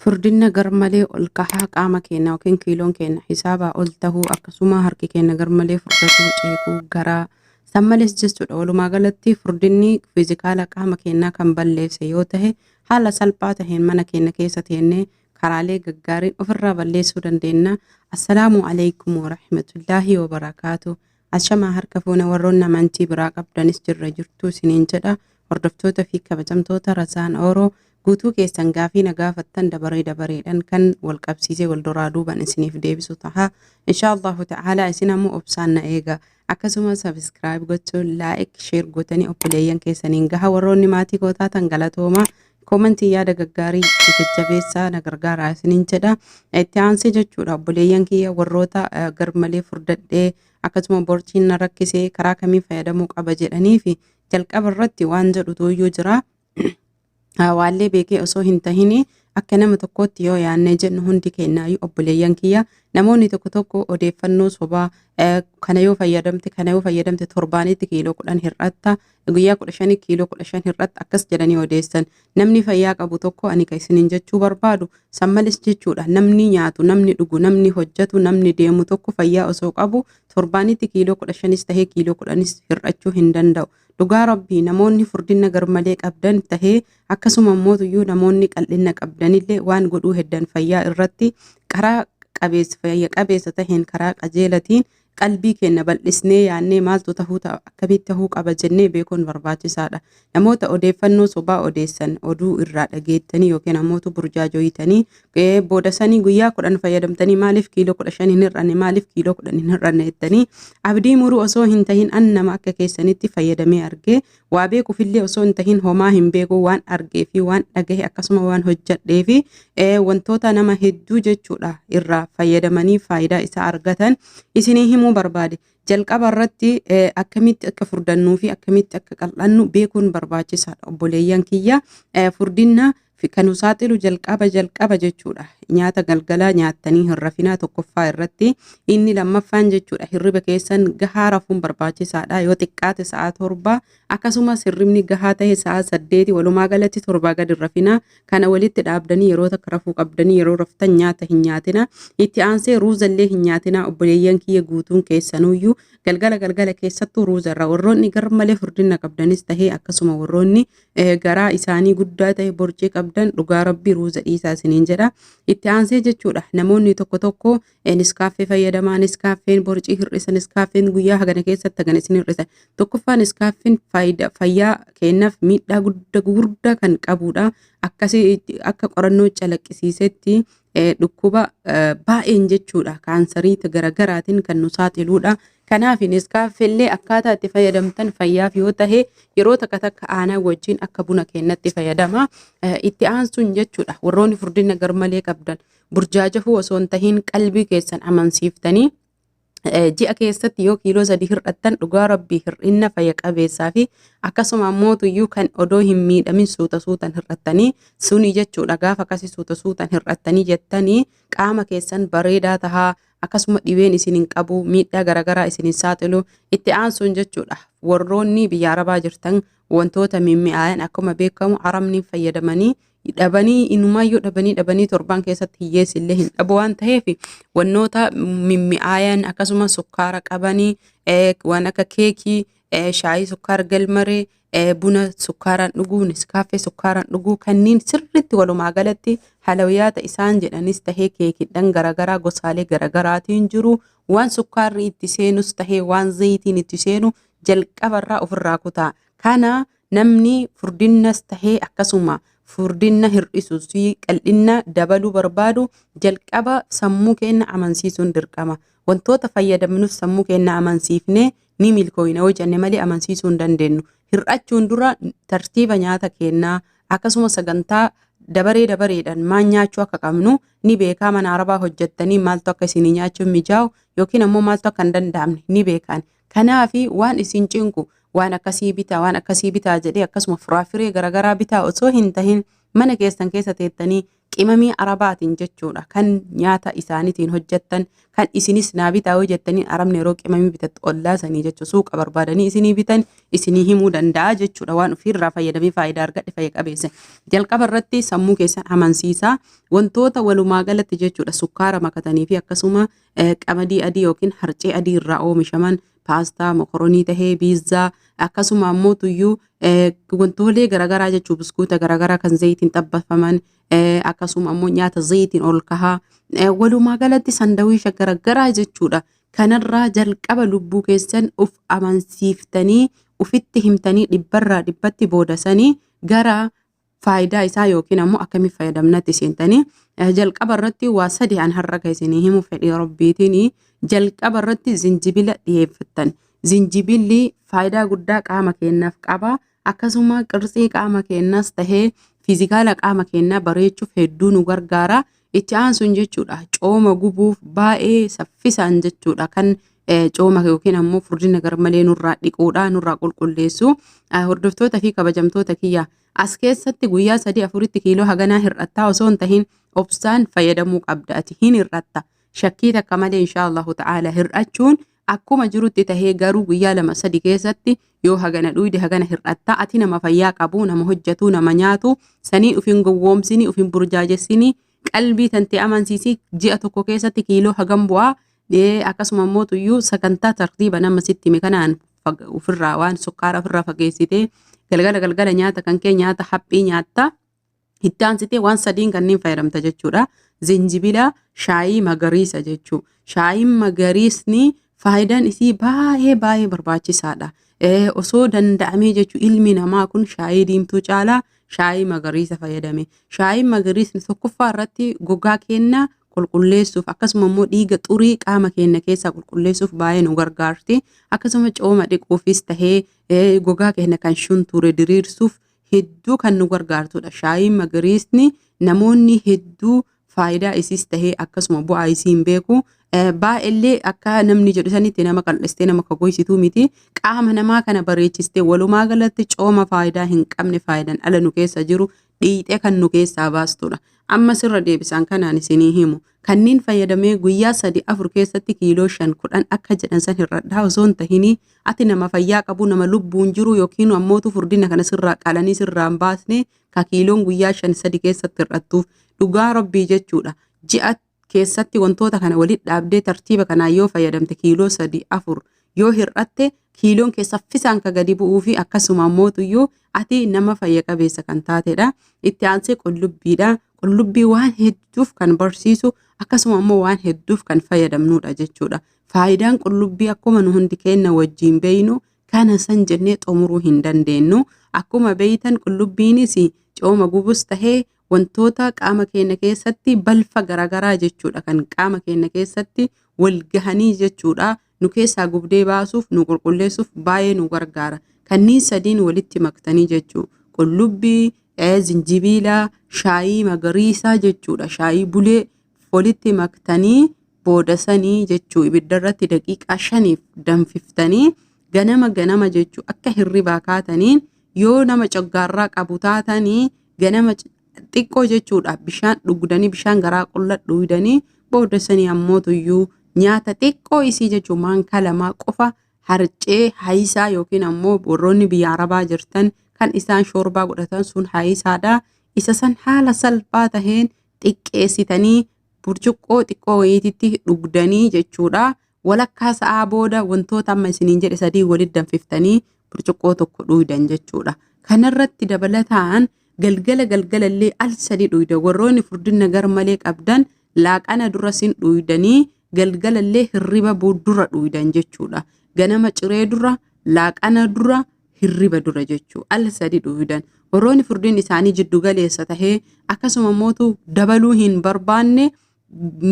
Furdinna garmalee ol kahaa qaama keenna yookiin kiiloon keenna hisaabaa ol tahuu akkasuma harki keenna garmalee furdatuu ceekuu garaa san malees jechuudha. Walumaa galatti furdinni fiizikaala qaama keennaa kan balleesse yoo tahe haala salphaa taheen mana keenna keessa teennee karaalee gaggaariin ofirraa balleessuu dandeenna. Assalaamu aleykum warahmatullaahi wabarakaatu. Ashamaa harka fuune warroonni amantii biraa qabdanis jirra jirtuu isiniin jedha. Hordoftoota fi kabajamtoota Razaan Oro guutuu keessan gaafii na gaafattan dabaree dabareedhan kan wal qabsiisee wal duraa duuban isiniif deebisu taha. Inshaa Allahu ta'ala isin ammoo obsaan na eega. Akkasuma subscribe gochuun like share gootanii obboleeyyan keessaniin gaha warroonni maatii koo taatan galatooma. Koomentii yaada gaggaarii jajjabeessaa na gargaaraa isiniin jedha. Itti aansee jechuudha obboleeyyan kiyya warroota garmalee furdadhee akkasuma borciin na rakkisee karaa kamiin fayyadamuu qaba jedhanii fi jalqaba irratti waan jedhutu iyyuu jira. Waallee beekee osoo hin tahini akka nama tokkootti yoo yaannee jennu hundi keenyaayyuu obboleeyyan kiyya namoonni tokko tokko odeeffannoo sobaa kana yoo fayyadamte kana yoo fayyadamte torbaanitti kiiloo 10 hir'atta guyyaa 15 kiiloo 15 hir'atta akkas jedhanii odeessan. Namni fayyaa qabu tokko ani ka isiniin jechuu barbaadu san males jechuudha namni nyaatu namni dhugu namni hojjetu namni deemu tokko fayyaa osoo qabu torbaanitti kiiloo 15s tahee kiiloo 10s hir'achuu hin danda'u. Dhugaa rabbii namoonni furdinna garmalee qabdan tahee akkasuma mootuyyuu namoonni qal'inna qabdanillee waan godhuu heddan fayyaa irratti karaa qabeessa fayya qabeessa taheen karaa qajeelatiin qalbii keenna bal'isnee yaannee maaltu tahuu ta'a akkamitti tahuu qaba jennee beekuun barbaachisaadha. Namoota odeeffannoo sobaa odeessan oduu irraa dhageettanii yookiin ammootu burjaajoyitanii booda sanii guyyaa 10 fayyadamtanii maaliif kiiloo 15 hin hir'anne maaliif kiiloo 10 hin hir'anne jettanii abdii muruu osoo hin tahin an nama akka keessanitti fayyadamee argee waa beekuufillee osoo hin tahin homaa hin beeku waan argee fi waan dhagahe akkasuma waan hojjadhee fi wantoota nama hedduu jechuudha irraa fayyadamanii faayidaa isaa argatan isinii himuu barbaade. Jalqaba irratti akkamitti akka furdannuu fi akkamitti akka qal'annu beekuun barbaachisaadha. Obboleeyyan kiyya furdinna kan nu saaxilu jalqaba jalqaba jechuudha. Nyaata galgalaa nyaattanii hin rafinaa tokkoffaa irratti. Inni lammaffaan jechuudha hirriba keessan gahaa rafuun barbaachisaadha. Yoo xiqqaate sa'a 7 akkasumas hirribni gahaa ta'e sa'a 8 walumaa galatti 7 gadi hin rafinaa. Kana walitti dhaabdanii yeroo takka rafuu qabdanii yeroo raftan nyaata hin nyaatina. Itti aansee ruuzallee hin nyaatina obboleeyyan kiyya guutuun keessanuyyuu galgala galgala keessattuu ruuza irraa warroonni garmalee furdina qabdanis tahee akkasuma warroonni garaa isaanii guddaa ta'e borcii qabdan dhugaa rabbii ruuza dhiisaa isiniin jedha. Itti aansee jechuudha namoonni tokko tokko niskaaffee fayyadamaa niskaaffeen borcii hir'isa niskaaffeen guyyaa hagana keessatti hagana isin hir'isa. Tokkoffaa niskaaffeen fayyaa keenyaaf miidhaa guddaa gurguddaa kan qabudha. Akkasii akka qorannoo calaqqisiisetti dhukkuba baay'een jechuudha kaansarii garagaraatiin kan nu saaxiludha. Kanaaf niskaaffeellee akkaataa itti fayyadamtan fayyaaf yoo tahe yeroo takka takka aanaa wajjin akka buna keenyatti fayyadama. Itti aansuun jechuudha warroonni furdina garmalee qabdan burjaajahuu osoo hin tahin qalbii keessan amansiiftanii ji'a keessatti yoo kiiloo 3 hir'attan dhugaa rabbii hir'inna fayya qabeessaa fi akkasuma ammootuyyuu kan odoo hin miidhamin suuta suutan hir'attanii suni jechuudha gaafa akkasii suuta suutan hir'attanii jettanii qaama keessan bareedaa tahaa akkasuma dhibeen isin hin qabu miidhaa garaagaraa isin hin saaxilu. Itti aansuun jechuudha warroonni biyya arabaa jirtan wantoota mimmi'aayan akkuma beekamu arabni fayyadamanii dhabanii inumaayyuu dhabanii dhabanii torbaan keessatti hiyyeessi illee hin dhabu waan ta'eef wannoota mimmi'aayan akkasuma sukkaara qabanii waan akka keekii shaayii sukkaara galmaree buna sukkaaraan dhuguu niskaaffee sukkaaraan dhuguu kanneen sirriitti walumaa galatti halawiyaata isaan jedhanis tahee keekidhan garaagaraa gosaalee garaagaraatiin jiru waan sukkaarri itti seenus tahee waan zayitiin itti seenu jalqabarraa ofirraa kutaa. Kana namni furdinnas tahee akkasuma furdinna hir'isuu fi qal'inna dabaluu barbaadu jalqaba sammuu keenya amansiisuun dirqama. Wantoota fayyadamnus sammuu keenya amansiifnee ni milkooyna yoo jenne malee amansiisuu hin dandeenyu. Hir'achuun dura tartiiba nyaata keenyaa akkasuma sagantaa dabaree dabareedhaan maal nyaachuu akka qabnu ni beekaa mana arabaa hojjettanii maaltu akka isinii nyaachuun mijaa'u yookiin ammoo maaltu akka hin danda'amne ni beekaan. Kanaafi waan isin cinqu waan akkasii bitaa waan akkasii bitaa jedhee akkasuma firaafiree garaagaraa bitaa osoo hin tahin mana keessan keessa teettanii Qimamii arabaatiin jechuudha. Kan nyaata isaaniitiin hojjettan kan isinis naa bitaa yoo jettanii arabni yeroo qimamii bitattu ollaa sanii jechuudha. Suuqa barbaadanii isinii bitan isinii himuu danda'a jechuudha. Waan ofiirraa fayyadamee faayidaa argadhe fayya qabeessa. Jalqaba irratti sammuu keessan amansiisaa wantoota walumaa galatti jechuudha sukkaara makatanii fi akkasuma qamadii adii yookiin harcee adii irraa oomishaman paastaa, mokoronii tahee, biizzaa akkasuma ammoo tuyyuu wantoolee garaagaraa jechuu biskuuta garaagaraa kan zayitiin xabbafaman akkasuma ammoo nyaata zayitiin ol kahaa walumaa galatti sandawiisha garaagaraa jechuudha. Kanarraa jalqaba lubbuu keessan of amansiiftanii ofitti himtanii dhibbarraa dhibbatti boodasanii gara faayidaa isaa yookiin ammoo akkamitti fayyadamnatti seentanii jalqaba irratti waa sadi an har'a kan isinii himu fedhii rabbiitiin jalqaba irratti zinjibila dhiyeeffattan. Zinjibilli faayidaa guddaa qaama keenyaaf qaba. Akkasuma qirtsii qaama keenyaas tahee fiizikaala qaama keenyaa bareechuuf hedduu nu gargaara. Itti aansuun jechuudha cooma gubuuf baay'ee saffisaan jechuudha kan cooma yookiin ammoo furdina garmalee nurraa dhiquudha nurraa qulqulleessu. Hordoftoota fi kabajamtoota kiyya as keessatti guyyaa sadii afuritti kiiloo haganaa hir'attaa osoo hin tahin obsaan fayyadamuu qabda ati hin hir'atta. Shakkii takka malee inshaa Allahu ta'ala hir'achuun akkuma jirutti tahee garuu guyyaa lama sadi keessatti yoo hagana dhuyde hagana hir'atta ati nama fayyaa qabu nama hojjetu nama nyaatu sanii ufin gowwoomsini ufin burjaajessini qalbii tantee amansiisi ji'a tokko keessatti kiiloo hagam bu'aa akkasuma immoo tuyyuu sagantaa tartiiba nama sitti hime kanaan ofirraa waan sukkaara ofirraa fageessitee galgala galgala nyaata kan kee nyaata haphii nyaatta. Itti aansitee waan sadiin kanneen fayyadamta jechuudha. Zinjibila, shaayii magariisa jechuudha. Shaayiin magariisni faayidaan isii baay'ee baay'ee barbaachisaadha. Osoo danda'amee jechuun ilmi namaa kun shaayii diimtuu caalaa shaayii magariisa fayyadame. Shaayiin magariisni tokkoffaa irratti gogaa keenya qulqulleessuuf akkasuma immoo dhiiga xurii qaama keenya keessaa qulqulleessuuf baay'ee nu gargaarti. Akkasuma cooma dhiquufis tahee gogaa keenya kan shuntuure diriirsuuf hedduu kan nu gargaartudha. Shaayiin magariisni namoonni hedduu faayidaa isiis tahee akkasuma bu'aa isii hin beeku. Baay'ellee akka namni jedhu sanitti nama qal'istee nama kagoysituu miti. Qaama namaa kana bareechistee walumaa galatti cooma faayidaa hin qabne faayidaan ala nu keessa jiru dhiixee kan nu keessaa baastudha. Amma sirra deebisaan kanaan isinii himu. Kanneen fayyadamee guyyaa sadi afur keessatti kiiloo 5 10 akka jedhan san hir'adhaa osoo hin tahinii ati nama fayyaa qabu nama lubbuun jiru yookiin ammootu furdina kana sirraa qalanii sirraa hin baasne ka kiiloon guyyaa 5 sadi keessatti hir'attuuf dhugaa rabbii jechuudha. Ji'a keessatti wantoota kana walitti dhaabdee tartiiba kanaan yoo fayyadamte kiiloo 3 4 yoo hir'atte kiiloon kee saffisaan ka gadi bu'uu fi akkasuma ammootuyyuu ati nama fayya qabeessa kan taatedha. Itti aansee qullubbiidha. Qullubbii waan hedduuf kan barsiisu akkasuma ammoo waan hedduuf kan fayyadamnudha jechuudha. Faayidaan qullubbii akkuma nu hundi keenya wajjin beeynu kana san jennee xumuruu hin dandeenyu. Akkuma beeytan qullubbiinis cooma gubus tahee wantoota qaama keenya keessatti balfa garaagaraa jechuudha kan qaama keenya keessatti wal gahanii jechuudha nu keessaa gubdee baasuuf nu qulqulleessuuf baay'ee nu gargaara. Kanneen sadiin walitti maktanii jechuudha. Qullubbii, zinjibiila, shaayii magariisaa jechuudha. Shaayii bulee walitti maktanii boodasanii jechuu ibidda irratti daqiiqaa 5f danfiftanii ganama ganama jechuu akka hirribaa kaataniin yoo nama coggaarraa qabu taatanii ganama xiqqoo jechuudha bishaan dhugdanii bishaan garaa qulla dhugdanii boodasanii ammoo tuyyuu nyaata xiqqoo isii jechuu maankaa lamaa qofa harcee hayisaa yookiin ammoo warroonni biyya arabaa jirtan kan isaan shoorbaa godhatan sun hayisaadha. Isa san haala salphaa taheen xiqqeessitanii burcuqqoo xiqqoo wayiititti dhugdanii jechuudha. Walakkaa sa'aa booda wantoota amma isiniin jedhe sadii walitti danfiftanii burcuqqoo tokko dhugdan jechuudha. Kanarratti dabalataan galgala galgalallee al sadi dhugda. Warroonni furdina gar malee qabdan laaqana dura sin dhugdanii galgalallee hirriba dura dhugdan jechuudha. Ganama ciree dura, laaqana dura, hirriba dura jechuu al sadi dhugdan. Warroonni furdinni isaanii jiddu galeessa tahee akkasuma mootu dabaluu hin barbaanne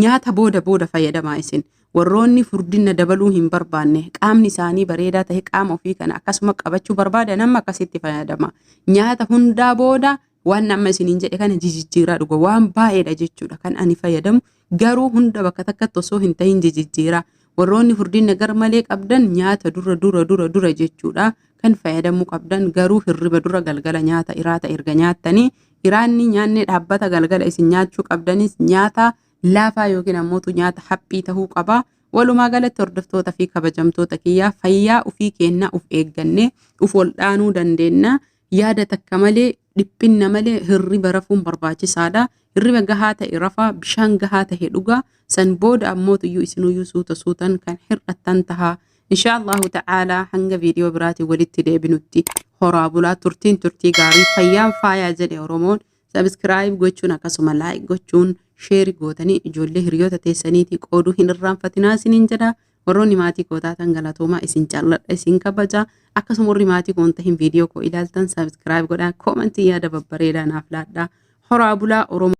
nyaata booda booda fayyadamaa isin. Warroonni furdina dabaluu hin barbaanne qaamni isaanii bareedaa ta'e qaama ofii kana akkasuma qabachuu barbaadan amma akkasitti fayyadama. Nyaata hundaa booda waan amma isiniin jedhe kana jijijjiiraa dhuga waan baay'eedha jechuudha kan ani fayyadamu garuu hunda bakka takkatti osoo hin ta'in jijijjiiraa. Warroonni furdina gar malee qabdan nyaata dura dura dura dura jechuudha kan fayyadamuu qabdan garuu hirriba dura galgala nyaata iraata erga nyaattanii Iraanni nyaanni dhaabbata galgala isin nyaachuu qabdanis nyaata laafaa yookiin ammootu nyaata haphii tahuu qaba. Walumaa galatti, hordoftoota fi kabajamtoota kiyyaa, fayyaa ufii keenna uf eeggannee uf waldhaanuu dandeenya. Yaada takka malee, dhiphinna malee hirriba rafuun barbaachisaadha. Hirriba gahaa ta'e rafaa, bishaan gahaa ta'e dhugaa. San booda ammootuyyuu isinuyyuu suuta suutan kan hir'attan tahaa. Insha Allahu ta'aalaa, hanga viidiyoo biraatiin walitti deebinutti horaa bulaa, turtiin turtii gaarii. Fayyaan faayaa jedhe Oromoon. Subscribe gochuun, akkasuma like gochuun, share gootanii ijoollee hiriyoota teessaniitii qooduu hin irraanfatinaa isiniin jedha. Warroonni maatii koo taatan galatoomaa, isin jaalladha, isin kabaja. Akkasuma warri maatii koo hin tahin viidiyoo koo ilaaltan subscribe godhaa, comment yaada babbareedaa naaf laadhaa. Horaa bulaa Oromoo.